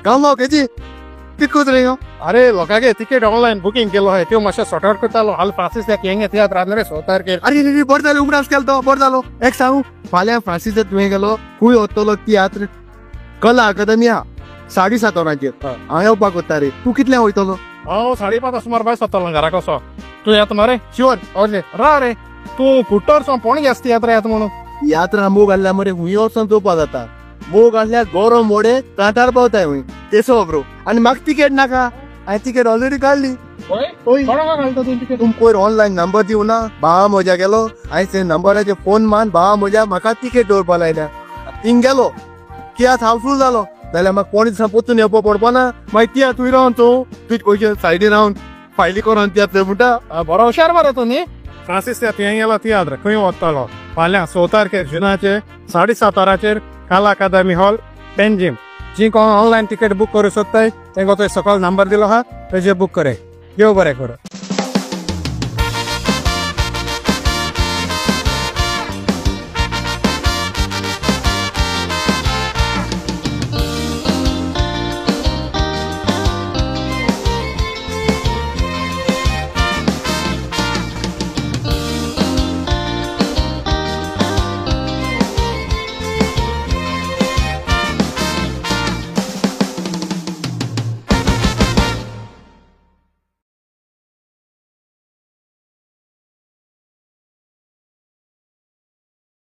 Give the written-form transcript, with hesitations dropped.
गावलो केजी कितको रे? अरे लोकांगे तिकेट ऑनलायन बुकींग केलो आहे त्यो मातशें सॉर्ट आउट करतालो. हाल फ्रांसीस हेंगे तियात्र आसलो रे 6 तारखेर. अरे रे बरें जालें, उगडास केलो तो, बरें जालो. एक सांगू, फाल्यां फ्रांसीस तुवें गेलो खूंय वतलो तियात्र कला अकादमी आहा 7:30 वरांचेर. हांव येवपाक वता रे, तूं कितल्यांक वयतलो? हांव 5:30 सुमार भायर सरतलो घरा. कसो तूं येता मरे? शुअर. ओके रा रे, तूं कुट्टर सावन पोण घेस तियात्र येता म्हणून. तियात्रा मोग आसल्यार मरे हुंय वचोन चोवपा जाता. मोग आसल्यार गरम वडे कांतार पावताय हुंय तेसो ब्रो. आनी म्हाका तिकेट नाका, हांवें तिकेट ऑलरेडी काडली. तुम पयर ऑनलायन नंबर दिवं ना, भावा म्हज्या गेलो हांवें ते नंबराचेर फोन मान भावा म्हज्या म्हाका तिकेट दवरपा लायल्या. थिंग गेलो तियात्र हावफूल जालो जाल्यार म्हाका कोण दिसा परतून येवपा पडपा ना. मागीर तियात्र थंय रावन तूं तुजे पयशे सायडीन रावन फायली करून तियात्र म्हणटा. बरो हुशार मरे तूं न्ही. फ्रांसीस तुवें गेलो तियात्र खंय वतलो? फाल्यां 6 तारखेर जुनाचे 7:30 वरांचेर कला अकादमी हॉल पेंजीम. जी कोण ऑनलायन तिकेट बूक करूं सोदताय तेंका थंय सकयल नंबर दिलो आहा तेजेर बूक करे. देव बरें करूं.